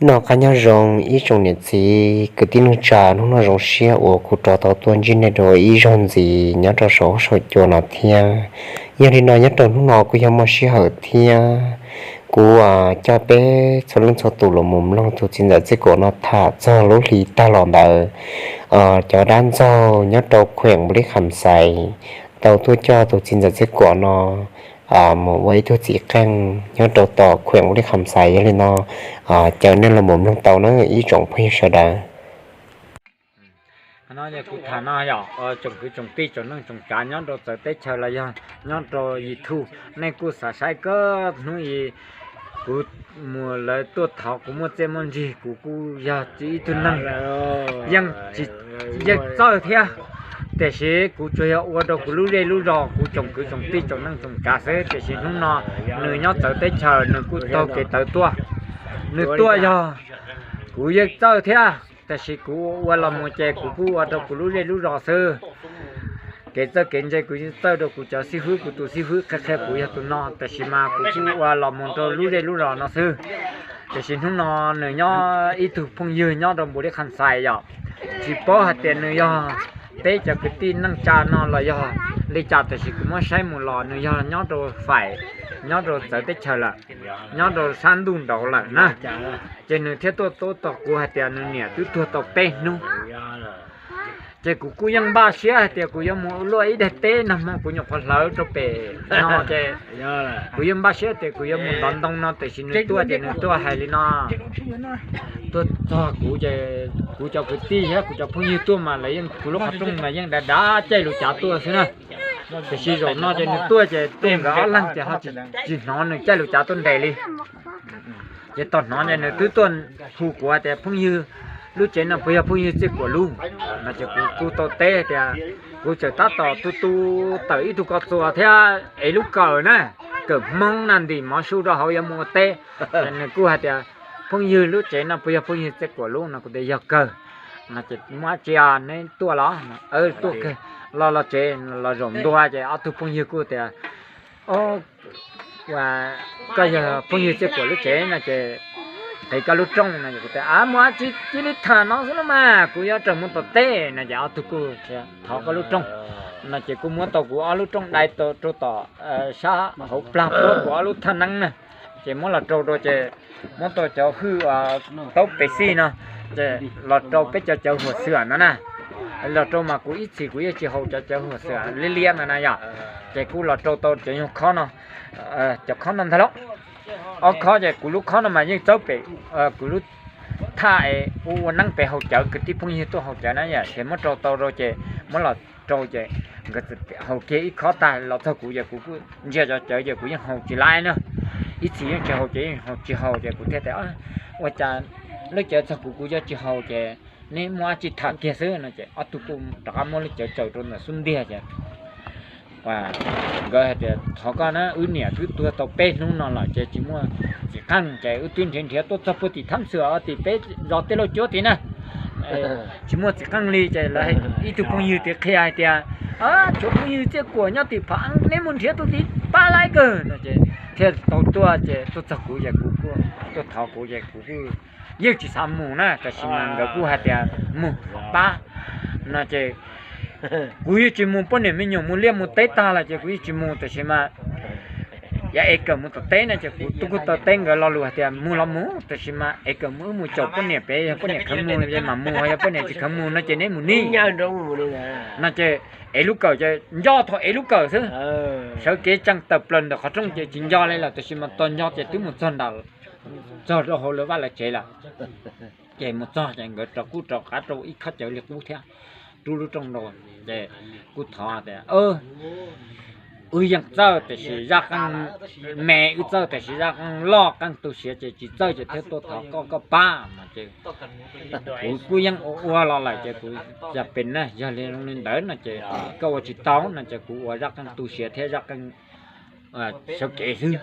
Noj qab nyob zoo ib tsoom niam txiv kwv tij neej tsa, hnub no zoo siab uas kuv rov tau tuaj ntsib nej dua ib zaug ntxiv nyob rau saum huab saum cua no thiab. Yog li no nyob rau hnub no kuj yog muaj sij hawm thiab kuv coj peb txhua leej txhua tus los mus mloog tus txiv ntxawm Txhiaj Kuam no tham txog lub hli tag los ntawd cov dab ntxaug nyob rau khueem Npus Lis Kham Xais tau tuaj coj tus txiv ntxawm Txhiaj Kuam no mus ua ib tug txiv qeej nyob rau tom khueem Npus Lis Kham Xais. Yog li no caw nej los mus mloog tau na ib tsoom phooj ywg sawv daws. Kuv tham no yog tsoom kwv tsoom tij tsoom neej tsoom tsav nyob rau txawv teb chaws los yog nyob rau YouTube, nej kuj xav saib koj hnub i kuv mus lawv tuaj thov kuv muaj txiaj muaj ntsig, kuv kuj yog ib tug neeg yeej, yeej txawj thiab, tiam sis kuv tsuas yog ua rau kuv lub zej lub zos kuv tsoom kwv tsoom tij tsoom neej tsoom tsav xwb, tiam sis hnub no nws nyob txawv teb chaws nws kuj taug kev tawv tuaj. Nws tuaj yog kuv yeej txawj thiab, tiam sis kuv ua los mus ces kuv kuj ua rau kuv lub zej lub zos xwb. Kev txawj kev ntse kuv yeej txawj rau kuv cov xib fwb, kuv tus xib fwb qhia qhia kuv yog tus no, tiam sis mas kuv kuj ua los mus rau lub zej lub zos no xwb. Tiam sis hnub no nws nyob ib tug phooj ywg nyob rau Npus Lis Kham Xais yom, tsis paub hais tias nws yog peb cov kwv tij neej tsa no los yog li cas, tiam sis kuv muab saib mus los nws yog nyob rau fais, nyob rau txawv teb chaws lawm, nyob rau sab ntuj nraud lawm na. Ces nws thiaj tuaj tuaj tos kuv hais tias nws niam twb tuag tau peb hnub. Ces kuv kuj yeej npaj siab hais tias kuv yuav mus luaj ib daim teb nag hmo kuv nyuam qhuav hlawv rau pem no ces kuv yeej npaj siab tias kuv yuav mus ntov ntoo no, tiam sis nws tuaj ces nws tuaj hais li no, tuaj txog kuv ces kuv cov kwv tij thiab kuv cov phooj ywg tuaj mas lawv yeej, kuv lub qhov rooj mas yeej dav dav caij lus cav tuaj xwb na. Tiam sis zaum no ces nws tuaj ces tuaj nkawd ob leeg ces ho tsis hnov nws caij lus cav tuaj nres li. Ces tau hnov ces nws twb tuaj hu kuv hais tias phooj ywg, lub tsev no puas yog phooj ywg Txhiaj Kuam lub no, ces kuv kuj tau teb tias kuv tseem tab tom tu tu tawm ib tug ko txuas thiab ev lub kawm na, kawm Hmoob na, ntim mov su rau hauv yuav mus ua teb. Ces nws kuj hais tias phooj ywg, lub tsev no puas yog phooj ywg Txhiaj Kuam lub no, kuv tias yog kawg no. Ces muaj dab tsi neb tuaj los? Tuaj kawg. Los los tsev los zaum ntua ces ob tug phooj ywg kuj tias, o, koj yog phooj ywg Txhiaj Kuam lub tsev no ces qiv koj lub rooj no. Kuv tias, a, muaj dab tsi cia li tham no xwb los mas, kuv yuav raws mus tom teb no. Ces ob tug kuj thov koj lub rooj no, ces kuj muab tau kuv ob lub rooj dai rau tom sab hauv plag puab kuv ob lub thaj neeb na. Ces muab los rau rau ces muab tau cov hwj taub pes xij no, ces los rau peb cov cawv huam xwm no na. Los rau mas kuv ib txhis kuv yeej tsis haus cov cawv huam xwm liab liab no na yom. Ces kuj los rau tau cov nyuag khob no, cov khob no ntag lauj. Ob khob ces kuv lub khob no mas yeej txawb pem kuv lub thaj es ua ua neeb pem haus cawv, kwv tij phooj ywg tuaj haus cawv na yom. Ces muab rau tau rau ces muab los rau ces nkawd haus kiag ib khob tag los txog kuv ces kuv kuj ntsia cov cawv ces kuv yeej haus tsis laib na. Ib txhis yeej tsis haus ces yeej haus tsis haus ces kuv thiaj tias, ua cas lub cawv txog kuv kuv yuav tsis haus ces neb muaj dab tsi tham kiag xwb no. Ces ob tug kuj rov qab muab lub cawv tsaws rau ntawm xub ntiag ces nkawd hais tias, thov koj na, wb niam twb tuag tau peb hnub no lawm ces tsis muaj txiv qeej ces wb twb nrhiav nrhiav tuaj txog puag tim Thab Xwm tim peb zos Tej Lauj Cuab tid na, tsis muaj txiv qeej li. Ces lawv ib tug phooj ywg tid qhia hais tias, tshuav phooj ywg Txhiaj Kuam nyob tim Phav Eeb, neb mus nrhiav tus tid pab laib kawg no. Ces thiaj tau tuaj ces tuaj txog kuv ces kuv kuj tuaj thov kuv ces kuv kuj yeej tsis xav mus na, tab sis mas nkawd kuj hais tias mus pab no ces kuv yeej tsis mus. Poj niam me nyuam mus liaj mus teb tag lawm ces kuv yeej tsis mus, tab sis mas yog es kawm mus tom teb no ces kuv twb kuj tau teb nkawd lo lus hais tias mus los mus, tab sis mas es kawm mus wb mus caum poj niam pem, yog poj niam kheev mus ces mam mus, yog poj niam tsis kheev mus no ces neb mus ni no ces ev lub kawm ces nco thaum ev lub kawm xwb. Sawv kev tseem tawm plaws ntawm qhov rooj ces tsis nco li lawm, tab sis mas tos nco ces twb mus txog nram, txog rau hauv lawv vaj lawv tsev lawm. Ces mus txog ces nkawd rov kuj rov qab rau ib khob cawv li qub thiab, rub lub rooj rau. Ces kuj thov tias, wb yeej txawj tab sis zaj qeej me, wb txawj tab sis zaj qeej loj qeej tu siav ces tsis txawj ces thiaj tuaj thov koj, koj pab no ces kuv kuj yeej ua ua los lawm ces kuv, yog pem na, yog li zoo li ntawd no ces koj ua tsis tau no ces kuv ua zaj qeej tu siav thiab zaj qeej sawv kev xwb.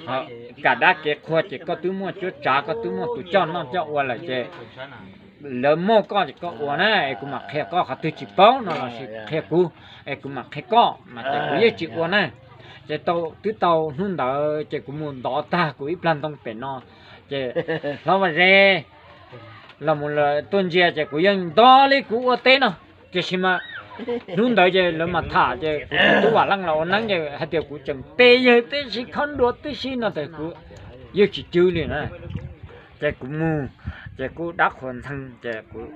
Ho kam dab kev qhua ces koj twb muaj cuab tsav, koj twb muaj tus coj noj coj ua lawm ces lawv muaj koj ces koj ua na, es kuv mam qhia koj, qhov twg tsis paub no los sis qhia kuv, es kuv mam qhia koj mas ces kuv yeej tsis ua na. Ces tau, twb tau hnub ntawd ces kuv mus ntov tag kuv ib plag ntoo pem no, Ces hlob Vaj Zeb los mus tuaj ntsia ces kuv yeej nto li kuv ua teb no, tiam sis mas hnub ntawd ces lawv mam tham ces kuv tus tub Vam Leej los ua neeb ces hais tias kuv tseem pe yawg tib si khob nruas tib si no ces kuv yeej tsis cwb li na. Ces kuv mus, ces kuv dab qhuas ntxhee ces kuv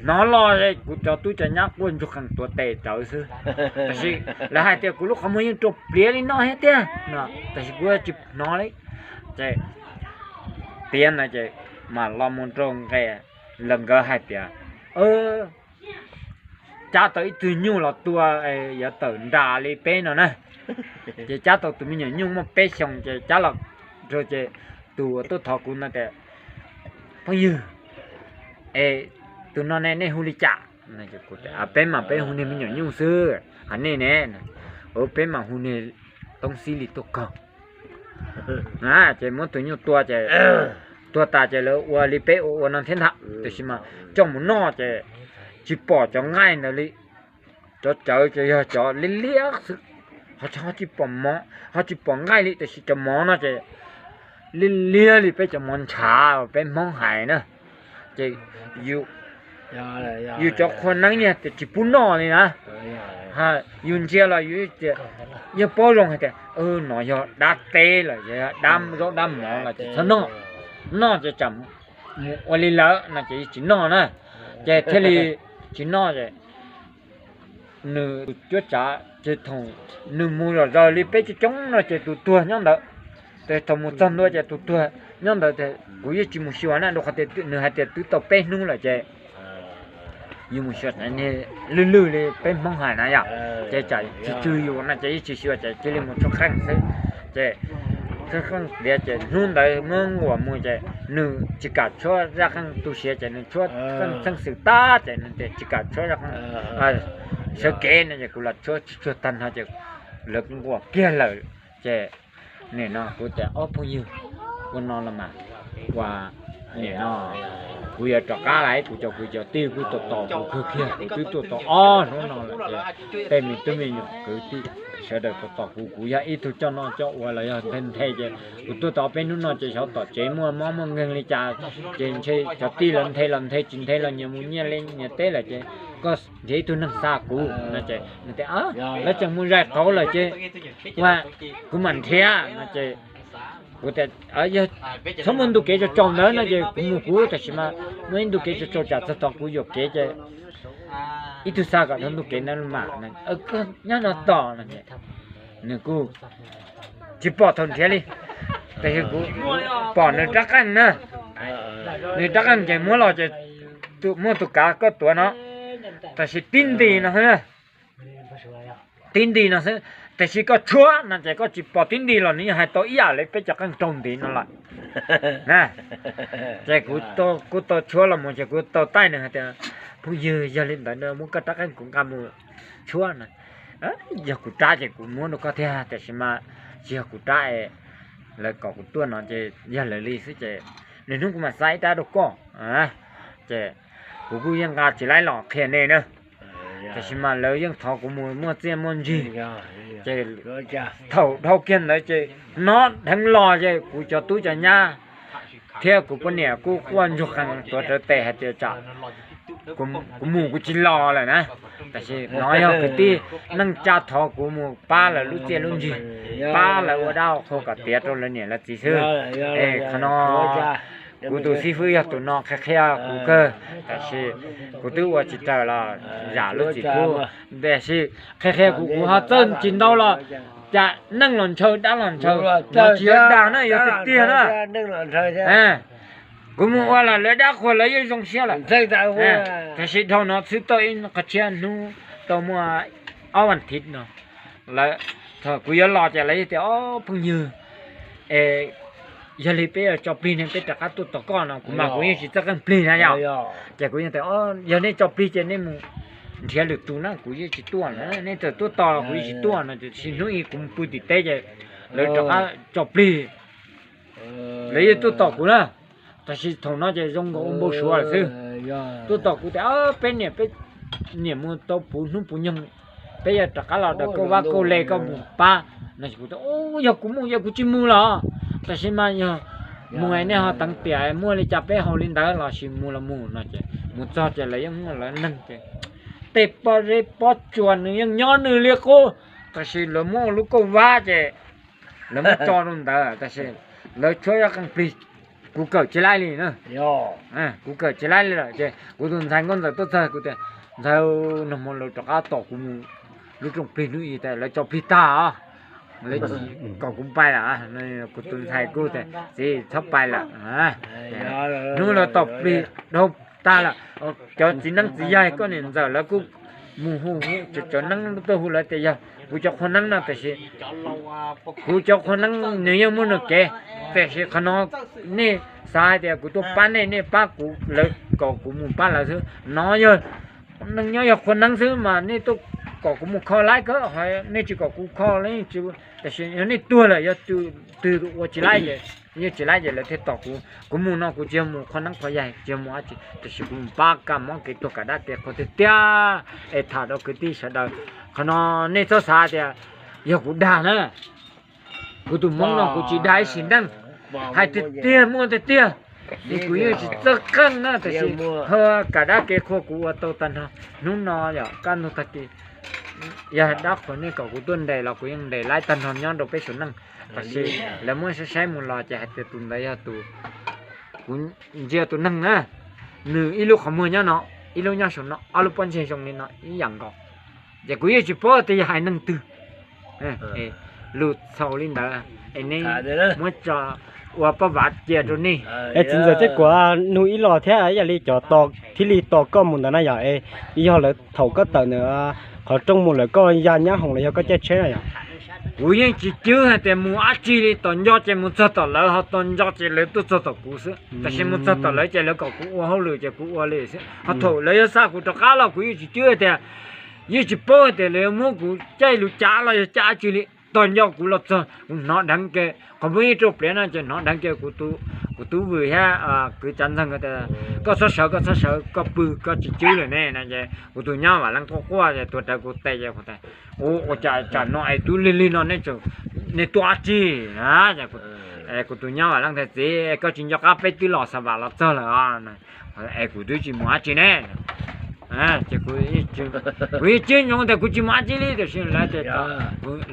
hnov los kuv cov tub cov nyab quaj ntsuag qees tuav tes rawv xwb. Tab sis lawv hais tias kuv lub qhov muag yeej rau pliav li no thiab tiag no, tab sis kuv tsis hnov li. Ces tiav ntawd ces mam los mus rau nqe, lawv nkawd hais tias cab tau ib tug nyuj los tua, yuav tawm nras li peb no na. Ces cab tau tus me nyuam nyuj muaj peb xyoos ces cab los rau ces tus uas tuaj thov kuv no tias, phooj ywg, es tus no ne nej hu li cas? Peb mas peb hu niag me nyuam nyuj xwb, hos nej ne? Peb mas hu niag Toob Xib Lis tuaj kog. Ces muab tus nyuj tua ces, tua tas ces lawv ua li peb ua ua no thiab ntag, tiam sis mas coj mus noj ces tsis pom cov nqaij ntawd li. Cov cawv ces yog cov liab liab xwb, ho tsis pom mov ho tsis pom nqaij li, tiam sis cov mov no ces liab liab li peb cov mov ntshav peb Hmoob hais na. Ces yus cov qhua neeb tias tsis pub noj li na. Yus ntsia los yus tias, yeej paub zoo hais tias no yog dab teb los yog dab zaub dab mov los ces txhob noj. Noj ces tsam mus ua li lawm no ces yeej tsis noj na. Ces thiaj li tsis noj ces nws tus cuab tsav ces thaum nws mus zom zaws li peb coob coob no ces tus tuag nyob ntawd. Ces thaum mus txog ntua ces tus tuag nyob ntawd, kuv yeej tsis mus xyuas na, rau qhov tias nws hais tias twb tau peb hnub lawm ces yus mus xyuas lwj lwj li peb Hmoob hais na yom. Ces tsam tsis tsw yus no ces yeej tsis xyuas ces cia li mus tshuab qeej xwb. Ces tshuab qeej tiav ces hnub ntawd muab nquas mus ces nws tsis kam tshuab zaj qeej tu siav ces nws tshuab qeej txheej xwm tag ces nws tias tsis kam tshuab zaj qeej sawv kev no ces kuv los tshuab tsuag tsuag tag nrho ces lawv nquas kiag lawm. Ces nim no kuv tias ob phooj ywg, ua no los mas, ua nim no kuv yuav rov qab lawm, kuv cov kwv cov tij kuj tos tos kuv kawg kiag, kuv twb tuaj tau ob hnub no lawm ces tej me tub me nyuam kwv tij sawv daws tos tos kuv, kuv yog ib tug coj noj coj ua los yog nthe nthe ces kuv tuaj tau peb hnub no ces xyov tom tsev muaj mob muaj nkeeg li cas ces ntshe cov tij los nthe los nthe, tsis nthe los nyias mus nyias li nyias teb lawm ces koj nrhiav ib tug neeg xa kuv no ces nws tias lawv tseem mus zais qauv lawm ces ua kuv mam nrhiav no ces kuv tias yog txhob muaj ntu kev tsaus tsaus ntawd no ces kuv mus kuv, tab sis mas muaj ib ntu kev tsaus tsaus tsam txog tod kuv yuam kev ces ib tug xa kom dhau ntu kev ntawd mam, koj nyob no tos no ces nws kuj tsis pom thaum nrhiav li. Tab sis kuv pom nws rab qeej na, nws rab qeej ces muab los ces muaj tus kav koj tuav no, tab sis tib nti no xwb, tib nti no xwb, tab sis koj tshuab no ces koj tsis pom tib nti los nws yeej hais tau ib yam li peb cov qeej raug ntiv no lawm. Ces kuv kuj tau tshuab los mus ces kuv tau taij nws hais tias phooj ywg, yog li ntawd no muab koj rab qeej kuv nqa mus tshuab no, yog kuv rab ces kuv muab rau koj thiab, tiam sis mas tsis yog kuv rab es lawv kom kuv tuaj no ces yog lawv li xwb ces lwm hnub kuv mam xa ib rab rau koj. Ces kuv kuj yeej nqa tsis laib los qhia nej na, tiam sis mas lawv yeej thov kuv mus muaj txiaj muaj ntsig. Ces thaum dhau kiag ntawd ces hnov dheev los ces kuv cov tub cov nyab thiab kuv poj niam kuj quaj ntsuag qees tuav rawv tes hais tias tsam kuv mus kuv tsis los lawm na. Tab sis no yog kwv tij neej tsa thov kuv mus pab lawv lub txiaj lub ntsig, pab lawv ua dab qhua kom tiav rau lawv niam lawv txiv xwb. Es qhov no kuv tus xib fwb yog tus no qhia qhia kuv kawg, tab sis kuv twb ua tsis raws los zam lub txim pub. Tab sis qhia qhia kuv, kuv ho txawj tsis ntau los cas neej los ntshaw dab los ntshaw, tsis yog dag na, yog tiag tiag na. Kuv mus ua los lawv dab qhuas lawv yeej zoo siab lawm. Tab sis dhau no xwb tau ib qho tshiab hnub tau muaj ob vas thiv no, lawv, thaum kuv yuav los ces lawv tias ob phooj ywg, es yog li peb yuav tso plig ne peb rov qab tuaj tos koj no, kuv mas kuv yeej tsis txawj qeej plig na yom. Ces kuv yeej tias yog nej tso plig ces nej mus nrhiav lwm tus na, kuv yeej tsis tuaj na, nej txawm tuaj tos los kuv yeej tsis tuaj no, tiam sis hnub ib kuv mus pw tim teb ces lawv rov qab tso plig, lawv yeej tuaj tos kuv na. Tab sis thaum no ces zoo nkaus ua npau suav lawm xwb. Tuaj tos kuv tias peb niam, peb niam mus tau puv hnub puv nyoog, peb yuav rov qab los daws kauj vab kauj le koj mus pab no. Kuv tias yog kuv mus, yog kuv tsis mus los, tab sis mas yog Mus es nej ho teev tiam muaj li cas peb haus li ntawd los sis mus los mus no ces mus txog ces lawv yeej muaj lawv neeg ces tej pob zeb pob tsuas nws yeej nyob nws li qub, tab sis lawv muab ua lub kauj vab ces lawv muab tso rau ntawd tab sis lawv tshuab yob qeej plig, kuv kawm tsis laib li na. Kuv kawm tsis laib li lawm ces kuv tus ntxhais nkauj ntxawm tuaj txog kuv tias, ntxhais, nag hmo lawv rov qab tom kuv mus lub rooj plig hnub i tas lawv tso plig tag os, lawv tsis kom kuv pais lawm. Kuv tus ntxhais kuj tias, txiv txhob pais lawm, hnub lawv tom plig dhau tag lawm. Cov txiv neeb txiv yaig koj niam ntxawm lawv kuj mus hu hu, cov neeb tuaj hu lawv tias yog kuv cov qhua neeb no tiam sis kuv cov qhua neeb nws yeej muaj nws kev, tiam sis qhov no nej xav hais tias kuv tuaj pab nej, nej pab kuv, lawv kom kuv mus pab lawv xwb no. Yog neej nyob yog qhua neeb xwb mas nej tuaj kom kuv mus kho laib kawg, nej tsis kom kuv kho los yeej tsis, tiam sis yog nej tuag lawm yog twg ua tsis laib ces, yeej tsis laib ces lawv thiaj tom kuv. Kuv mus no kuv tsis yog mus qhua neeb qhua yaig, tsis yog mus dab tsi, tiam sis kuv mus pab kaj mob kev tuag kam dab kev qhua tiag tiag. Es tham rau kwv tij sawv daws, qhov no nej txhob xav tias yog kuv dag na. Kuv tus hmoob no kuv tsis dag ib sim neej, hais tiag tiag muaj tiag tiag. Es kuv yeej tsis txawj qeej na, tiam sis ho kam dab kev qhua kuv ua tau tag nrho. Hnub no yog kaj ntug tag kis, yog dab qhuas nej kom kuv tuaj ntes los kuv yeej ntes laib tag nrho nyob rau peb saum neej. Tab sis lawv muab saib saib mus los ces hais tias tus ntawd yog tus, kuv ntsia tus neeg na, nws ib lub qhov muag nyob no, ib lub nyob saum no, ob lub pob ntseg zoo li no ib yam nkaus. Ces kuv yeej tsis paub tias yog haiv neeg twg. Lus txhaum li ntawd es nej muab tso ua paj vav cia rau nej. Es txiv ntxawm Txej Kuam nug ib los thiab, ib yam li cov thiaj li tos koj mus ntawd na yog, es yog lawv thaum koj tawm ntawm qhov rooj mus lawm koj ya nyab hoom los yog koj caij tsheb na yog? Kuv yeej tsis cwb hais tias mus dab tsi li, tos nco ces mus txog tom lawv, ho tos nco ces lawv tuaj txog tom kuv xwb. Tab sis mus txog tom lawv ces lawv kom kuv ua hauj lwm ces kuv ua li xwb. Ho thaum lawv yuav xa kuv rov qab los kuv yeej tsis cwb hais tias, yeej tsis paub hais tias lawv yuav muab kuv caij lus cav los yog caij dab tsi li. Tos nco kuv los txog kuv hnov dheev kiag, qhov muaj ib rau pliav no ces hnov dheev kiag kuv tub vwm thiab kwv Tsav Ntxeeg tias, koj txhob sawv, koj txhob sawv, koj pw, koj tsis cwb lawm ne no ces kuv tus nyab Vam Leej quaj quaj ces tuav rawv kuv tes ces kuv tias, ua cas tsam no es twb lig lig no nej tuaj dab tsi? Kuv tus nyab Vam Leej tias, txiv, koj tsis nco qab peb twb los xa vam los txog lawm os. Es kuv twb tsis mus dab tsi ne. Ces kuv yeej tsis nyob tias kuv tsis mus dab tsi li, tiam sis lawv tias,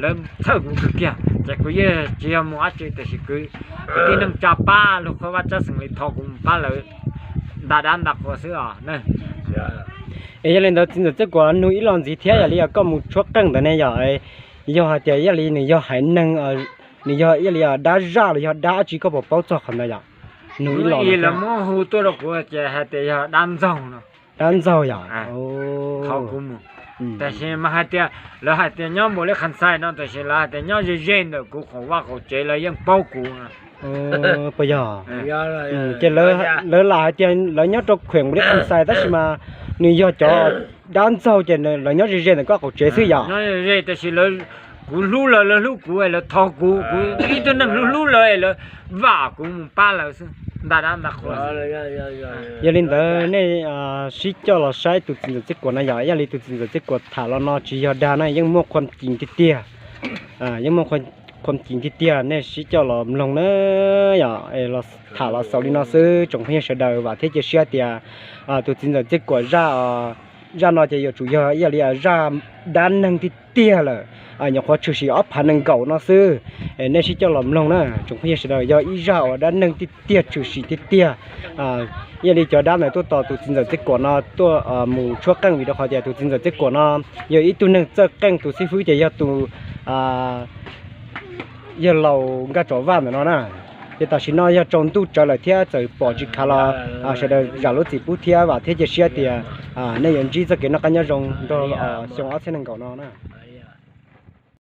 lawv txhawj kuv kawg kiag ces kuv yeej tsis yog mus dab tsi, tiam sis kwv tij neej tsa pab luag qhov vaj tsab xeem li thov kuv mus pab lawv nta dab nta qhua xwb os. Es yog li ntawd txiv ntxawm Txej Kuam nug ib los ntxiv thiab, yog li koj mus tshuab qeej ntawd ne yog, yog hais tias yog li nws yog haiv neeg, nws yog ib yam li dab zaj los yog dab tsi, koj puas paub txog qhov ntawd yom? Nug ib los lawv muab hu tuaj rau kuv ces hais tias yog dab ntxaug no. Dab ntxaug yom? Thov kuv mus. Tab sis mas hais tias lawv hais tias nyob npaum li Khas Xais no, tab sis lawv hais tias nyob ze ze ntawm kuv qaum vaj qaum tsev lawv yeej paub kuv. Puas yog? Ces lawv lam hais tias lawv nyob rau khuem npaum li Khas Xais tab sis mas nws yog cov dab ntxaug ces lawv nyob ze ze ntawm koj qaum tsev xwb yom? Nyob ze ze tab sis lawv, kuv hlub lawv, lawv hlub kuv, lawv thov kuv, kuv ib tug neeg hlub hlub lawv es lawv vam kuv mus pab lawv xwb, nta dab nta qhua. Yog li ntawd nej sib coj los saib tus txiv ntxawm Txej Kuam no yom, yog li tus txiv ntxawm Txej Kuam tham los no tsis yog dag na, yeej muaj qhuam ceem tiag tiag, yeej muaj qhuam ceem tiag tiag, nej sib coj los mloog na yom. Tham los xaus li no xwb tsoom phooj ywg sawv daws, vam thiab cia siab tias tus txiv ntxawm Txej Kuam zaj, zaj no ces yuav tsum yog ib yam li zaj dab neeg tiag tiag lawm, nyuam qhuav tshwm sim ob phav nees nkaum no xwb. Nej sib coj los mloog na tsoom phooj ywg sawv daws, yog ib zaj uas dab neeg tiag tiag tshwm sim tiag tiag. Ib yam li cov dab ntawd tuaj tos tus txiv ntxawm Txej Kuam no tuaj mus tshuab qeej, vim rau qhov tias tus txiv ntxawm Txej Kuam no yog ib tug neeg txawj qeej, tus xib fwb ces yog tus yawg laus Nkaj Tsom Vaj ntawm no na. Ces tam sim no yog tsaus ntuj tsawv lawm thiab txawm pom tsis khav los sawv daws zam lub txim pub thiab, vam thiab cia siab tias nej yuav ntsib txoj kev noj qab nyob zoo nrog xyoo ob txhiab nees nkaum no na.